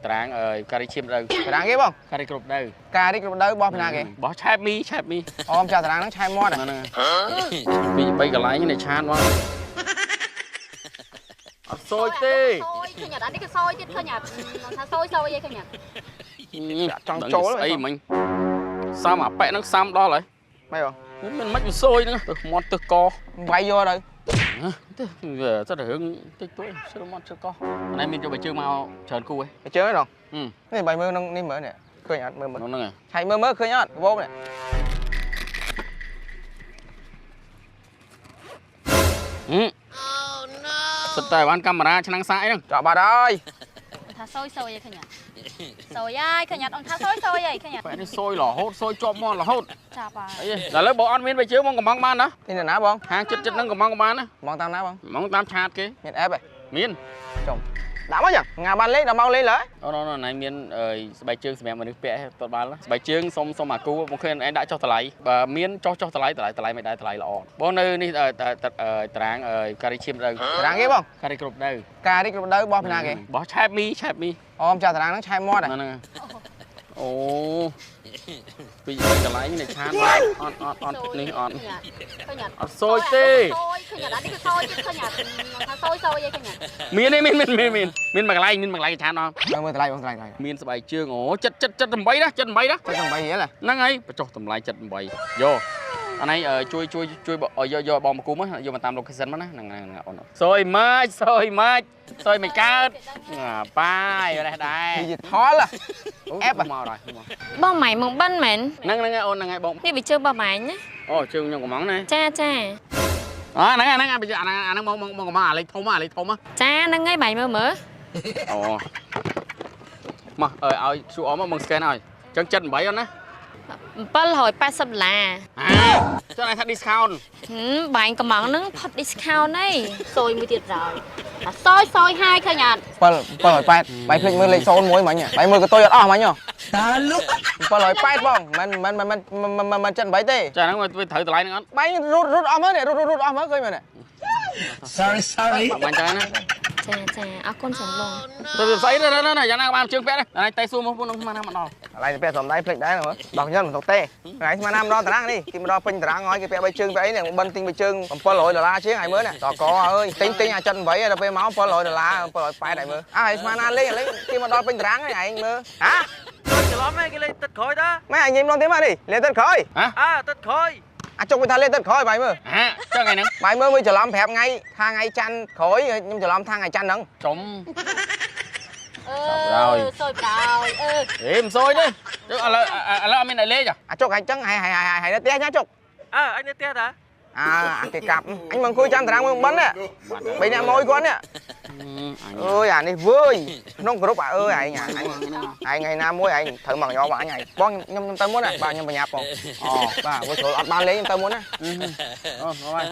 តារាងអឺការីឈាមទៅ តារាងគេបង ការីគ្រប់ទៅ ការីគ្រប់ទៅបោះពីណាគេ បោះឆែបមីឆែបមី អូមចាតារាងហ្នឹងឆែបមាត់ ហ្នឹងពី3កន្លែងនេះឆានមកអត់សួយទេ សយឃើញអត់អានេះគឺសយទៀតឃើញអត់ថាសយសយអីឃើញអត់ ចង់ចូល ស្អីមិញសាំអាប៉ែហ្នឹងសាំដល់ហើយ ម៉េចបង មិនមិនវាសួយហ្នឹងទៅមាត់ទៅក វាយយកទៅ ទៅវាទៅរឿងតិចតួចជ្រើមាត់ជ្រើកនេះមានយកបើជើងមកច្រើនគូហ៎ ជើងហ្នឹងនេះបាយមើលក្នុងនេះមើលនេះឃើញអត់មើលមើល ក្នុងហ្នឹង ឆៃមើលមើលឃើញអត់វោបនេះ សិតតែបានកាមេរ៉ាឆ្នាំងសាកអីហ្នឹង ចប់បាត់ហើយ ថាសយសយអីឃើញអត់សយហើយឃើញអត់អង្គថាសយសយអីឃើញអត់ បែរនេះសួយរហូតសួយជាប់មករហូត ចាប់ហើយ អីដល់ឥឡូវបើអត់មានបើជើងមកកំងបានណា ទីណាបង ហាងចិត្តចិត្តហ្នឹងកំងបានណា បងតាមណាបង កំងតាមឆាតគេ មានអេបហ៎ មាន ចំដាក់មកចឹងងាបានលេងដល់មកលេងឡើយ អូនអូនណៃមានស្បែកជើងសម្រាប់មនុស្សពាក់តបានស្បែកជើងសុំសុំអាគូមកឃើញឯងដាក់ចុះតម្លៃបើមានចុះចុះតម្លៃតម្លៃតម្លៃមិនដែរតម្លៃល្អបងនៅនេះតារាងការីឈាមទៅ តារាងគេបង ការីគ្រប់ទៅ ការីគ្រប់ទៅបោះពីណាគេ បោះឆែបមីឆែបមី អូមចាតារាងហ្នឹងឆែបមាត់ ហ្នឹងអូពីកន្លែងនេះឆានអត់អត់អត់នេះអត់ ឃើញអត់ អត់សួយទេ សយឃើញអត់អានេះគឺសយទៀតឃើញអត់ថាសយសយអីឃើញអត់ មានទេមានមានមានមានមានមួយកន្លែងមានមួយកន្លែងឆានអត់ មើលមើលតម្លៃបងតម្លៃតម្លៃ មានស្បែកជើងអូចិត្តចិត្តចិត្ត8ណាចិត្ត8ណា ចិត្ត8រៀល ហ្នឹងហើយបញ្ចុះតម្លៃចិត្ត8យកអានេះជួយជួយជួយយកយកបងមកគុំយកមកតាម location មកណាហ្នឹងហ្នឹងអូនសយម៉ាច់សយម៉ាច់សយមិនកើតបាយនេះដែរ digital អេប មកដល់ បងម៉ៃមកបិណ្ឌមែន ហ្នឹងហ្នឹងអូនហ្នឹងហើយបង នេះវាជើងបងម៉ៃណា អូជើងខ្ញុំកំងណា ចាចា អាហ្នឹងហ្នឹងអាហ្នឹងអាហ្នឹងមកមកមកអាលេខធំអាលេខធំ ចាហ្នឹងហើយម៉ៃមើលមើល អូមកឲ្យ QR មកមក scan ឲ្យចឹង78អូនណា 780ដុល្លារ អាចង់ឲ្យថា discount បាញ់កំងហ្នឹងផុត discount ហើយ សយមួយទៀតហើយថាសយសយហើយឃើញអត់ 7 780បាយភ្លេចមើលលេខ01មិញបាយមើលកតុយអត់អស់មិញ តើលុក 780បងមិនមិនមិនមិនមិន78ទេ ចាហ្នឹងវាត្រូវតម្លៃហ្នឹងអត់ បាយរូតរូតអស់មើលនេះរូតរូតអស់មើលឃើញមើលនេះ Sorry sorry បាញ់ចឹងណា ចាចាអរគុណច្រើនបង ទៅស្អីទៅណាយ៉ាងណាបានជើងពាក់ណាតែសួរមកពួកនោះស្មានណាមកដល់ កន្លែងពាក់សំដៃភ្លេចដែរមើលដោះញ៉ាំមិនសុកទេថ្ងៃស្មានណាមកដល់តារាងនេះគេមកដល់ពេញតារាងឲ្យគេពាក់បីជើងពាក់អីនេះបិណ្ឌទិញបីជើង700ដុល្លារជាងឲ្យមើលណាតកអើយទិញទិញអា78ដល់ពេលមក700ដុល្លារ780ឲ្យមើលអើឲ្យស្មានណាលេងលេងគេមកដល់ពេញតារាងហើយឯងមើលហ៎ ច្រឡំឯងគេលេងទឹកក្រោយតា ម៉ែអញនិយាយម្ដងទៀតមកនេះលេងទឹកក្រោយ ហ៎ អើទឹកក្រោយ អាចុកវាថាលេងទឹកក្រោយបាយមើល ហាចឹងថ្ងៃហ្នឹង បាយមើលមួយច្រឡំប្រាប់ថ្ងៃថាថ្ងៃច័ន្ទក្រោយខ្ញុំច្រឡំថាថ្ងៃច័ន្ទហ្នឹង ចំ អឺសយប្រោយអឺ អេមិនសួយទេចុះឥឡូវឥឡូវអត់មានអីលេង អាចុកហើយចឹងហើយហើយហើយនៅផ្ទះញ៉ាចុក អើអញនៅផ្ទះតា អាអាគេកាប់អញមកអង្គុយចាំតារាងមើលបិណ្ឌនេះបីអ្នកម៉ួយគាត់នេះអើយអានេះវើយក្នុងក្រុមអាអើយឯងអញឯងថ្ងៃណាមួយឯងត្រូវមកញោមអញឯងបងខ្ញុំខ្ញុំទៅមុនណាបាទខ្ញុំបញ្ញាប់បងអូបាទវើស្រួលអត់បានលេងខ្ញុំទៅមុនណា អូហើយ